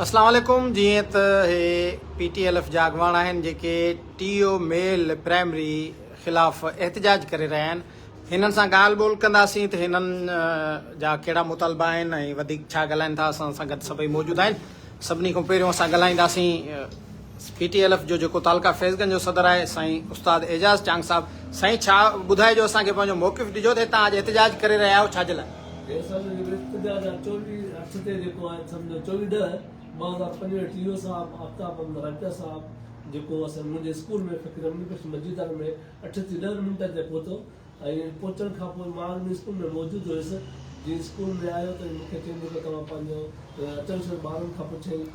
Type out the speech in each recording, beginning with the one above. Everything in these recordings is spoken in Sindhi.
اسلام عليڪم جيئن ته هي پي ٽي ايل ايف جا اڳواڻ آهن جيڪي ٽي او ميل پرائمري خلاف احتجاج ڪري رهيا آهن هنن سان ڳالهه ٻولهه ڪنداسين ته هنن جا ڪهڙا مطالبا آهن ۽ وڌيڪ ڇا ڳالهائن ٿا اسان سان گڏ سڀئي موجود آهن سڀني کان پهريون اسان ڳالهائينداسين پي ٽي ايل ايف جو جيڪو تعلقه فيض گنج جو صدر آهي سائين استاد اعجاز چانگ صاحب سائين ڇا ٻڌائجو اسان کي پنهنجو موقف ڏجو ته هتان اڄ احتجاج ڪري رهيا آهيو ڇا جي لاء؟ هي اسان جو جيڪو احتجاج آهي 24 اٺ تي جيڪو آهي سمجهو 24 ڏهه 2025 ٽي او صاحب آفتاب احمد راڄپر صاحب جيڪو اسان منهنجي اسڪول ۾ فقير امين بخش مجيدار ۾ اٺ ٿي ڏهن منٽن تي پهتو ۽ پهچڻ کان پوء مان اڳ ۾ اسڪول ۾ موجود هيس. جيئن اسڪول ۾ آيو ته مون کي چيائين جيڪو توهان پنهنجو اچڻ شروع ٻارن کان پڇيائين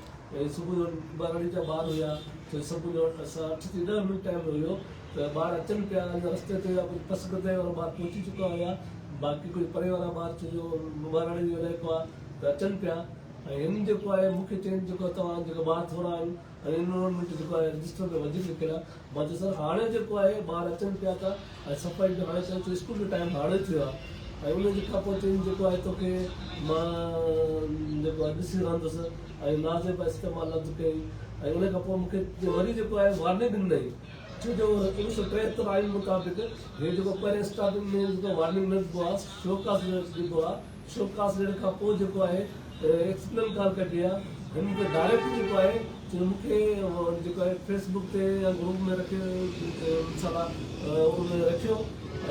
۽ صبح جو ٻهراڙي جا ٻار هيا ته صبح جو اسان اٺ ٿي ڏهه منٽ ٽائيم هيو ته ٻار اچن پيا اڃا رستي تي هيا ڪجهه پسگردائي وارا ٻار پهچي چڪا هيا باقي ڪجهه پري وارا ٻار ڇو جو ٻهراڙي جو علائقو آهي ته اچن پيا ۽ هن جيڪو آهي مون کي چيائين جيڪو توهان جيڪا ٻار ٿورا آهن ۽ انرولمينٽ جيڪو آهي رجسٽر ۾ وڌيڪ لکيل آهي مان چيو سر هاڻي جيڪو آهي ٻار اچن پيا ٿا ۽ صفائي به هاڻي ڪيو ڇو اسڪول جو ٽائيم هاڻي ٿيو آهي ۽ ان جي کان پوء چيائين جيڪو آهي توکي مان جيڪو آهي ڏسي رهندس ۽ نازيبا استعمال لفظ ڪيائين ۽ ان کان پوء مون کي وري جيڪو آهي وارننگ ڏنائين ڇو جو 1973 آئين مطابق هي جيڪو پهرين اسٽارٽنگ ۾ جيڪو وارننگ نه ڏبو آهي شوڪاس ڏبو آهي شوڪاس ڏيڻ کان پوء جيڪو آهي ايڪسپلين ڪال ڪڍي آ هن مون کي ڊائريڪٽ جيڪو آهي چيو مون کي جيڪو آهي فيس بڪ تي يا گروپ ۾ رکي سلا ان ۾ رکيو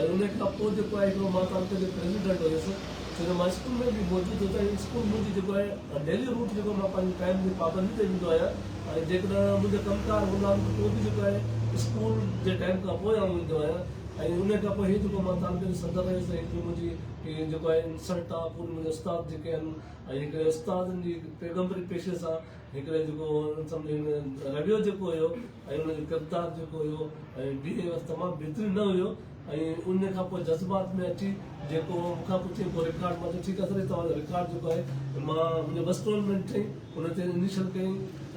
۽ ان کان پوء جيڪو آهي هڪڙو مان تعلقي جو پريزيڊنٽ هيس ڇو جو مان اسڪول ۾ به موجود هيس ۽ اسڪول منهنجي جيڪو آهي ڊيلي روٽ جيڪو مان پنهنجي ٽائيم جي پابندي تي ويندو آهيان ۽ جيڪڏهن منهنجا ڪم ڪار هوندا آهن ته پوء به جيڪو آهي اسڪول جي ٽائيم کان پوء آئون ايندو آهيان ۽ ان کان پوء هي جيڪو مان تعلقي جو صدر رهيس ۽ هڪڙي منهنجي هي جيڪو آهي انسلٽ آ پوري منهنجا استاد جيڪي آهن ۽ هڪڙي استادن جي پيغمبري پيشي سان هڪڙي جيڪو سمجهه هن رويو جيڪو هيو ۽ ان جو ڪردار جيڪو هيو ۽ بيهيويئر تمام بهترين نه هيو ۽ ان کان پوء جذبات ۾ اچي جيڪو مون کان پڇي پوء رڪارڊ مان چيو ٺيڪ آ سر هي توهان جو رڪارڊ جيڪو آهي مان منهنجو ٻه اسٽالمينٽ ٺهي ان تي انيشل ڪئي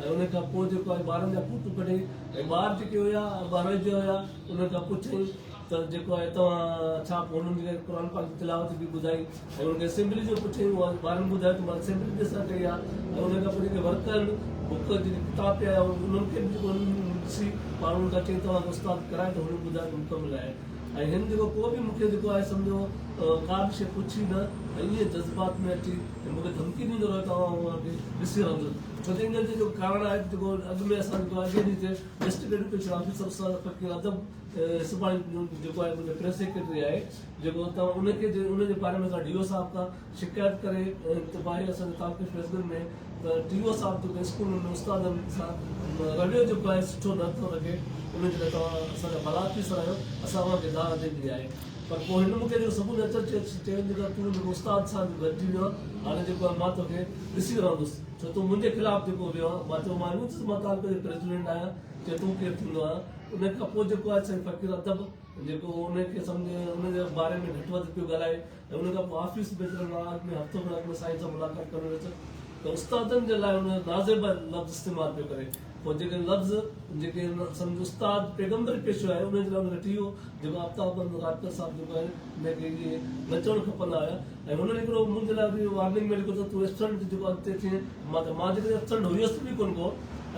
۽ ان کان پوء جيڪو آهي ٻارن جا فوٽو ڪڍي ۽ ٻار جيڪي هيا ٻارن جا هيا ان کان پڇيائين ته جيڪو آهي توهان ڇا پوء انهن کي قرآن پاڪ جي تلاوت به ٻڌائي ۽ انهن کي اسيمبلي جو پڇيائين اها ٻارن ٻڌايو ته مان اسيمبلي به اسان ڪئي آهي ۽ ان کان پوء جيڪي ورق آهن بڪ جيڪي ڪتاب پيا آهن انهن کي به جيڪو انهن ڏسي پاڻ انهن کان چيائين توهان کي استاد ڪرائي ته هنن ٻڌايو ته مڪمل آهي ۽ هن جيڪو ڪو به مون کي جيڪو آهي سمجهو ڪا به شيء پڇي نه ۽ ائين جذبات ۾ اچي ۽ مون کي ڌمڪي ڏيندو رهيو ته اوهان کي ڏسي رهندس ڇو ته ان جو جيڪو ڪارڻ آهي ته جيڪو اڳ ۾ اسان جيڪو اڳئين ڏينهن تي ڊسٽرڪٽ ايڊيوڪيشن آفيسر استاد فقير ادب سڀاڻي جيڪو آهي منهنجو پريس سيڪريٽري آهي جيڪو توهان ان کي ان جي باري ۾ اسان ڊي او صاحب کان شڪايت ڪري انتباهي اسان جي تعلقي فيض گنج ۾ ته ڊي او صاحب جيڪو اسڪول ۾ استادن سان رويو جيڪو آهي سٺو نه ٿو رکي ان جي لاء توهان اسان جا ڀلا آفيسر آهيو اسان اوهان کي دانهن ڏني آهي پر پوء هن مون کي جيڪو صبح جو اچڻ چيو جيڪو تون جيڪو استاد سان گڏجي ويو هاڻي جيڪو آهي مان توکي ڏسي رهندس ڇو تون منهنجي خلاف جيڪو ويو آهين مان چيو مان مان تعلقي جو پريزيڊنٽ آهيان چي تون ڪير ٿيندو آهين ان کان پوء جيڪو آهي سائين فقير ادب جيڪو ان کي سمجهه ان جي باري ۾ گهٽ وڌ پيو ڳالهائي ۽ ان کان پوء آفيس ۾ جڏهن مان اڳ ۾ هفتو کن اڳ ۾ سائين سان ملاقات ڪرڻ ويس ته استادن جي لاء ان نازيبا لفظ استعمال پيو ڪري پوء جيڪي لفظ جيڪي سمجهه استاد پيغمبري پيشو آهي ان جي لاء ان کي ٽيهو جيڪو آفتاب احمد راڄپر صاحب جيڪو آهي ان کي اهي نه چوڻ کپندا هيا ۽ هنن هڪڙو منهنجي لاء به وارننگ ۾ لکيو ته تون ايبسنٽ جيڪو اڳتي ٿئين مان ته مان جيڪڏهن ايبسنٽ هيس به ڪونه ڪو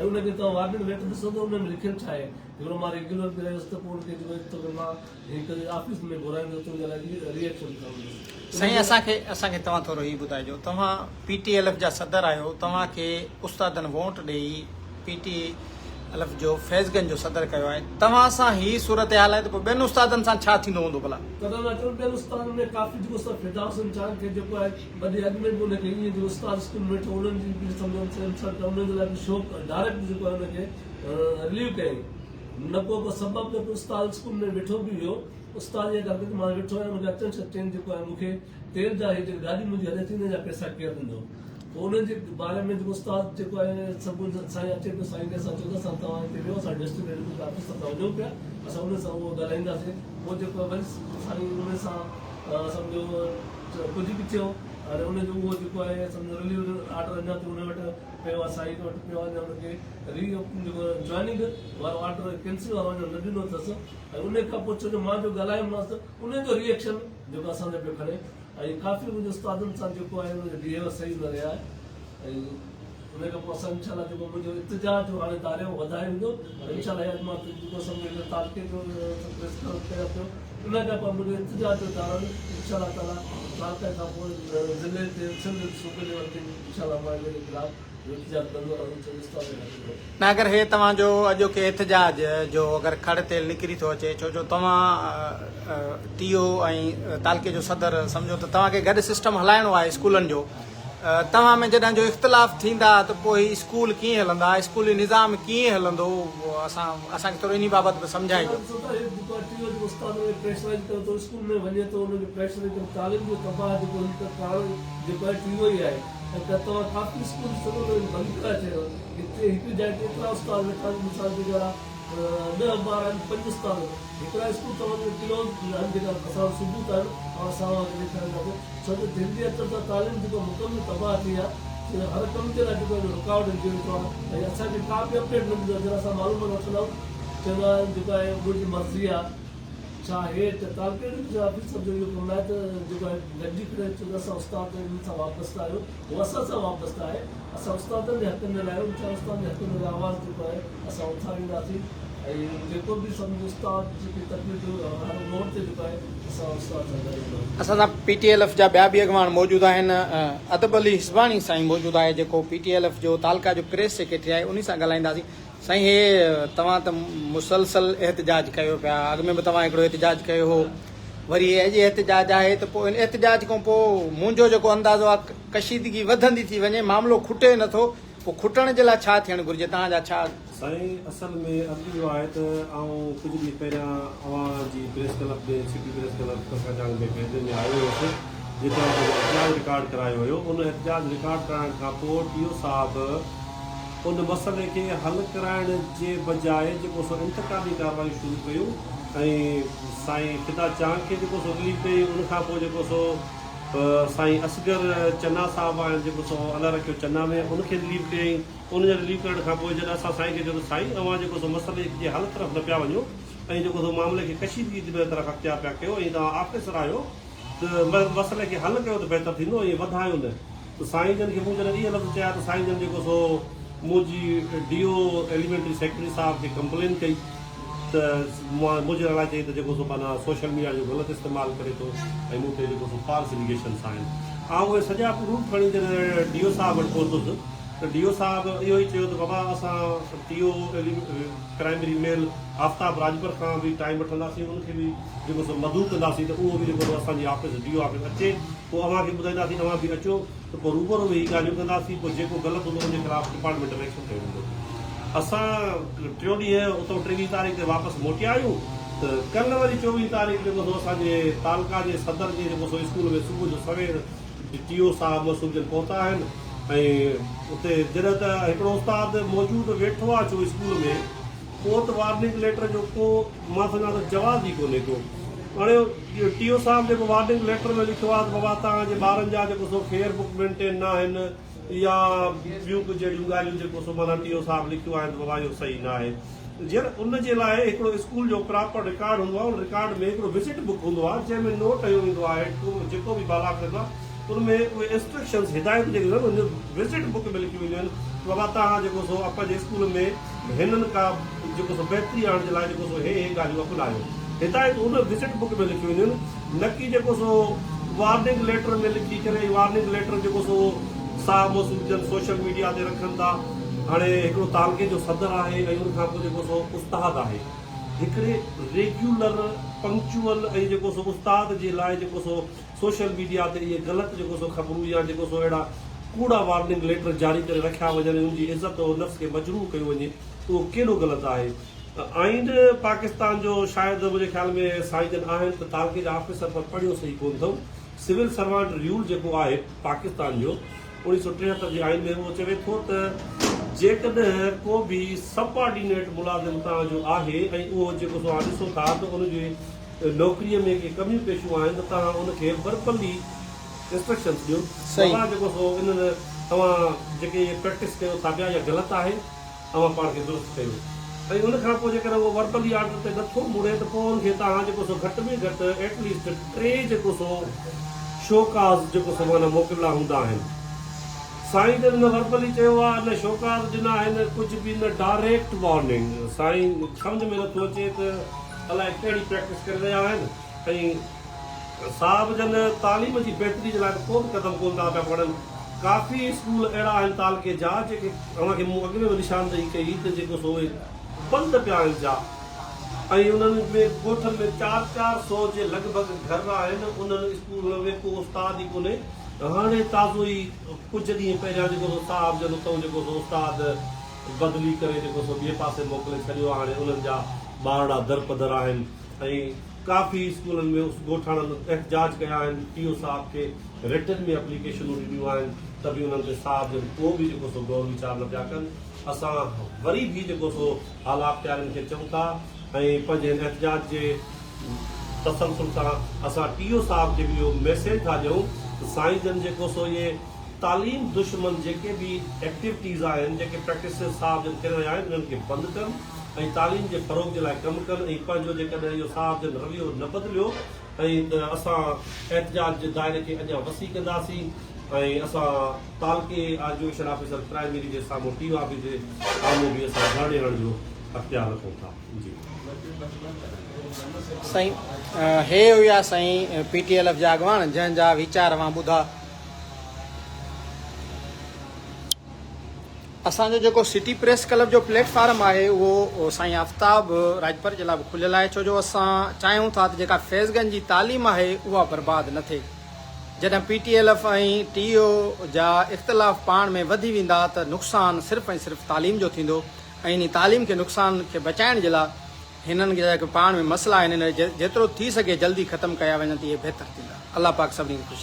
۽ ان کي توهان وارننگ ليٽر ڏسو ته ان ۾ لکيل ڇا آهي؟ هڪڙو مان ريگيولر به رهيس ته پوء ان کي چيو توکي مان هڪ آفيس ۾ گهرائيندس تنهنجي لاء ري ايڪشن کڻندس. سائين اسان کي اسان کي توهان ٿورو هي ٻڌائجو توهان پي ٽي ايل ايف جا صدر آهيو توهان کي استادن وونٽ ڏئي پي ٽي ايل ايف جو فيض گنج جو صدر ڪيو آهي توهان سان هي صورتحال آهي ته پوء ٻين استادن سان ڇا ٿيندو هوندو ڀلا؟ تڏهن مان چيو ٻين استادن ۾ ڪافي جيڪو استاد فدا حسين چانگ کي جيڪو آهي ٻه ڏينهن اڳ ۾ به ان کي ائين جيڪو استاد اسڪول ۾ ويٺو انهن جي به سمجهو انسلٽ انهن جي لاء به شوق ڊائريڪٽ جيڪو آهي ان کي رليو ڪيائين نه ڪو ڪو سبب نه ڪو استاد اسڪول ۾ ويٺو به هيو استاد اها ڳالهه ڪئي ته مان ويٺو آهيان مون کي اچڻ شرط چين جيڪو آهي مون کي تيل جا هي جيڪي گاڏي منهنجي هلي ٿي ان جا پئسا ڪير ڏيندو پوء انهن جي باري ۾ جيڪو استاد جيڪو آهي سڀ سائين اچي پيو سائين کي اسان چيو ته اسان توهان هتي ويهو اسان ڊسٽرڪٽ ايڊيوڪيشن آفيسر سان وڃون پيا اسان انهن سان اهو ڳالهائينداسين پوء جيڪو آهي وري سائين انهن سان سمجهو ڪجهه به ٿيو هاڻي ان جو اهو جيڪو آهي سمجهو رليو آرڊر اڃا تائين ان وٽ پيو آهي سائين وٽ پيو آهي اڃا ان کي ري جيڪو جوائننگ وارو آرڊر ڪينسل وارو اڃا نه ڏنو اٿس ۽ ان کان پوء ڇو جو مان جو ڳالهايومانس ان جو ري ايڪشن جيڪو اسان تي پيو کڻي ۽ ڪافي منهنجي استادن سان جيڪو آهي ان جو بيهيوئر صحيح نه رهيا آهي ۽ ان کان پوء اسان انشاء الله جيڪو منهنجو احتجاج جو هاڻي داريو وڌايو ويندو انشاء الله اڄ مان جيڪو سمجهو هن تعلقي جو پريس ڪانفرنس ڪيان پيو ان کان پوء منهنجو احتجاج جو دارو انشاء الله تعالي تعلقي کان پوء ضلعي تي سنڌ صوبي ليول تي انشاء الله مان ان جي خلاف احتجاج ڪندو رهندس ڇو جو استاد جي حق ۾ نه اگر هي توهان جو اڄوڪي احتجاج جو اگر کڙ تيل نڪري ٿو اچي ڇو جو توهان ٽي او ۽ تعلقي جو صدر سمجهو ته توهان کي گڏ سسٽم هلائڻو آهي اسڪولن جو توهان ۾ جڏهن جو اختلاف ٿيندا ته پوء هي اسڪول ڪيئن هلندا، اسڪولي نظام ڪيئن هلندو، اسان اسان کي ٿورو انهي بابت به سمجهائجو. ڏسو ته هي جيڪو آهي ٽيون جو استاد ان کي پريشرائيز ڪري ٿو اسڪول ۾ وڃي ٿو ان کي پريشرائيز ڪري تعليم جو تباهه جيڪو هن ته ڪارڻ جيڪو آهي ٽيون ئي آهي ۽ ته توهان ڪافي اسڪول ڏسندو ته بند ڪرائي ڇڏيو هتي هڪ جاء تي ايترا استاد ويٺا آهن مثال جي ڳالهه آهي ڏهه ٻار آهن پنج استاد آهن هڪڙا اسڪول توهان جو ڪلوز آهن جيڪا اسان وٽ ثبوت آهن ۽ اسان اوهان کي ڏيکارينداسين. ڇو ته جن جي اچڻ سان تعليم جيڪو مڪمل تباهه ٿي آهي سو هر ڪم جي لاء جيڪو رڪاوٽ وجهي ويٺو آهي ۽ اسان کي ڪا به اپڊيٽ نه ڏيندو آهي جڏهن اسان معلومات وٺندا آهيون چوندا آهن جيڪو آهي منهنجي مرضي آهي ڇا هي ته تعلقي جو آفيسر جو اهو ڪم ناهي ته جيڪو آهي گڏجي ڪري ڇو ته اسان استاد انهن سان وابسته آهيون هو اسان سان وابسته آهي اسان استادن جي حقن جي لاء آهيون ڇا استادن جي حقن جي لاء آواز جيڪو آهي اسان اٿارينداسين ۽ جيڪو به سمجهه استاد جيڪي تڪليفون هر موڙ تي جيڪو آهي اسان استاد سان گڏ هونداسين. اسان سان پي ٽي ايل ايف جا ٻيا به اڳواڻ موجود آهن ادب علي حسباڻي سائين موجود آهي جيڪو پي ٽي ايل ايف جو تعلقه جو پريس سيڪريٽري آهي انهي سان ڳالهائينداسين سائين هي توهان ته مسلسل احتجاج ڪيو پيا اڳ ۾ به توهان هڪڙو احتجاج ڪيو هو وري هي اڄ احتجاج آهي ته پوء ان احتجاج کان پوء منهنجو جيڪو اندازو آهي ڪشيدگي وڌندي ٿي وڃي معاملو کٽي نٿو پوء کٽڻ جي لاء ڇا ٿيڻ گهرجي توهان جا ڇا سائين اصل ۾ عرض اهو آهي ته آئون ڪجهه ڏينهن پهريان اوهان جي press club ۾ city press club Kakachang ۾ Faizi ۾ آيو هيس جتي اوهان پنهنجو احتجاج رڪارڊ ڪرايو هيو ان احتجاج رڪارڊ ڪرائڻ کان پوء ٽي او صاحب ان مسئلي کي حل ڪرائڻ جي بجاء جيڪو سو انتقامي ڪاروايون شروع ڪيون ۽ سائين فدا چانگ کي جيڪو سو رليف ڪيائين ان کان پوء جيڪو سو سائين اصغر چنا صاحب آهن جيڪو سو الله رکيو چنا ۾ ان کي رليف ڪيائين ان جي رليف ڪرڻ کان پوء جڏهن اسان سائين کي چيو ته سائين اوهان جيڪو سو مسئلي جي حل طرف نه پيا وڃو ۽ جيڪو سو معاملي کي ڪشيدگي جي طرف اختيار پيا ڪيو ۽ توهان آفيسر آهيو ته مسئلي کي حل ڪيو ته بهتر ٿيندو ائين وڌايو نه ته سائين جن کي مون جڏهن اهي لفظ چيا ته سائين جن جيڪو سو منهنجي ڊي او ايليمينٽري سيڪريٽري صاحب کي ڪمپلين ڪئي ته منهنجي لاء چئي ته جيڪو سو معنيٰ سوشل ميڊيا جو غلط استعمال ڪري ٿو ۽ مون تي جيڪو سو فالس اليگيشنس آهن آئون اهي سڄا پروف کڻي جڏهن ڊي او صاحب وٽ پهتس ته ڊي او صاحب اهو ئي چيو ته بابا اسان T O primary male Aftab Rajpar کان به ٽائيم وٺنداسين ان کي به جيڪو سو مدعو ڪنداسين ته اهو به جيڪو سو اسان جي آفيس ڊي او آفيس اچي پوء اوهان کي ٻڌائينداسين اوهان به اچو ته پوء روبرو ويهي ڳالهيون ڪنداسين پوء جيڪو غلط هوندو ان جي خلاف ڊپارٽمينٽل ايڪشن کنيو ويندو. اسان ٽيون ڏينهن اتو ٽيويهه تاريخ تي واپس موٽيا آهيون ته ڪلهه وري چوويهه تاريخ جيڪو سو اسان جي تعلقه جي صدر جي جيڪو سو اسڪول ۾ صبح جو سوير ڊي او صاحب مسعود جن پهتا آهن ۽ اتي جڏهن ته هڪڙو استاد موجود ويٺو آ ڇو اسڪول ۾ پوء ته وارننگ ليٽر جو ڪو مان سمجهان ٿو جواز ئي ڪونهي ڪو هاڻي ٽي او صاحب جيڪو وارننگ ليٽر ۾ لکيو آ ته بابا توهان جي ٻارن جا جيڪو سو فيئر بڪ مينٽين نه آهن يا ٻيون ڪجهه اهڙيون ڳالهيون جيڪو سو معنيٰ ٽي او صاحب لکيون آهن ته بابا اهو صحيح نه آهي جيئن ان جي لاء هڪڙو اسڪول جو پراپر رڪارڊ هوندو آهي ان رڪارڊ ۾ هڪڙو وزٽ بڪ هوندو آهي جنهن ۾ نوٽ هنيو ويندو آهي جيڪو به بالا ڪندو آهي ان ۾ اهي انسٽرڪشنز هدايتون جيڪي هونديون آهن ان وزٽ بڪ ۾ لکيون وينديون آهن ته بابا توهان جيڪو سو پنهنجي اسڪول ۾ هنن کا جيڪو سو بهتري آڻڻ جي لاء جيڪو سو هي هي ڳالهيون اپنايو هدايتون ان وزٽ بڪ ۾ لکيون وينديون آهن نه ڪي جيڪو سو وارننگ ليٽر ۾ لکي ڪري وارننگ ليٽر جيڪو سو صاحب موصوف جن سوشل ميڊيا تي رکن ٿا هاڻي هڪڙو تعلقي جو صدر آهي ۽ ان کان پوء جيڪو سو استاد آهي. هڪڙي ريگيولر، پنڪچوئل ۽ جيڪو سو استاد جي لاء جيڪو سو سوشل ميڊيا تي اهي غلط جيڪو سو خبرون يا جيڪو سو اهڙا ڪوڙا وارننگ ليٽر جاري ڪري رکيا وڃن ۽ ان جي عزت و نفس کي مجروح ڪيو وڃي اهو ڪيڏو غلط آهي. آئين پاڪستان جو شايد منهنجي خيال ۾ سائين جن آهن ته تعلقي جا آفيسر پر پڙهيو صحيح ڪونه اٿئون. سول سروانٽ ريول جيڪو آهي پاڪستان جو 1973 جي آئين ۾ اهو چوي ٿو ته جيڪڏهن ڪو به سب آرڊينيٽ ملازم توهان جو آهي ۽ اهو جيڪو سو اوهان ڏسو ٿا ته ان جي نوڪريء ۾ ڪي ڪميون پيشيون آهن ته توهان ان کي وربلي انسٽرڪشنز ڏيو توهان جيڪو سو انهن توهان جيڪي اهي پريڪٽس ڪيو ٿا پيا اها غلط آهي اوهان پاڻ کي درست ڪيو ۽ ان کان پوء جيڪڏهن اهو وربلي آرڊر تي نٿو مڙي ته پوء ان کي توهان جيڪو سو گهٽ ۾ گهٽ ايٽ ليسٽ ٽي جيڪو سو شو ڪاز جيڪو سو معنيٰ موڪلڻا هوندا آهن. سائين جن نه وربلي چيو آ نه شوڪاز ڏنا آهن ڪجهه به نه ڊائريڪٽ وارننگ سائين سمجهه ۾ نٿو اچي ته الائي ڪهڙي پريڪٽس ڪري رهيا آهن ۽ صاحب جن تعليم جي بهتري جي لاء به ڪو به قدم ڪونه ٿا پيا کڻن ڪافي اسڪول اهڙا آهن تعلقي جا جيڪي اوهان کي مون اڳ ۾ به نشاندهي ڪئي ته جيڪو سو اهي بند پيا آهن جا ۽ انهن ۾ ڳوٺن ۾ چار چار سو جي لڳ ڀڳ گهر آهن انهن اسڪولن ۾ ڪو استاد ئي ڪونهي هاڻي تازو ئي ڪجهه ڏينهن پهريان جيڪو سو صاحب جن اتئون جيڪو سو استاد بدلي ڪري جيڪو سو ٻئي پاسي موڪلي ڇڏيو آهي هاڻي انهن جا ٻارڙا درپدر آهن ۽ ڪافي اسڪولن ۾ ڳوٺاڻن احتجاج ڪيا آهن ٽي او صاحب کي رٽن ۾ اپليڪيشنون ڏنيون آهن ته به انهن تي صاحب جن ڪو به جيڪو سو غور ويچار نه پيا ڪن اسان وري به جيڪو سو اعليٰ اختيارين کي چئون ٿا ۽ پنهنجي هن احتجاج جي تسلسل سان اسان ٽي او صاحب کي به اهو ميسيج ٿا ڏيون ته سائين جن جيڪو سو اهي تعليم دشمن جيڪي به ايڪٽيوٽيز آهن جيڪي پريڪٽسز صاحب جن ڪري رهيا آهن انهن کي بند ڪن ۽ تعليم جي فروغ جي لاء ڪم ڪن ۽ پنهنجو جيڪڏهن اهو صاحب جن رويو نه بدليو ۽ ته اسان احتجاج جي دائري کي اڃا وسيع ڪنداسين ۽ اسان تعلقي ايجوڪيشن آفيسر پرائمري جي سامهون ٽي او آفيس جي سامهون به اسان ڌرڻي هڻڻ جو اختيار رکون ٿا جي. سائين هي هيا سائين پي ٽي ايل ايف جا اڳواڻ جنهن جا ويچار اوهان ٻڌا. اسان جو جيڪو سٽي پريس ڪلب جو پليٽ فارم آهي اهو سائين آفتاب راڄپر جي لاء به کليل آهي ڇو جو اسان چاهيون ٿا ته جيڪا فيض گنج جي تعليم آهي اها برباد نه ٿئي جڏهن P T L F ۽ T O جا اختلاف پاڻ ۾ وڌي ويندا ته نقصان صرف ۽ صرف تعليم جو ٿيندو ۽ انهي تعليم کي نقصان کي بچائڻ جي لاء هنن جا جيڪي پاڻ ۾ مسئلا آهن ان جيترو ٿي سگهي جلدي ختم ڪيا وڃن ته اهي بهتر ٿيندا الله پاڪ سڀني کي خوش.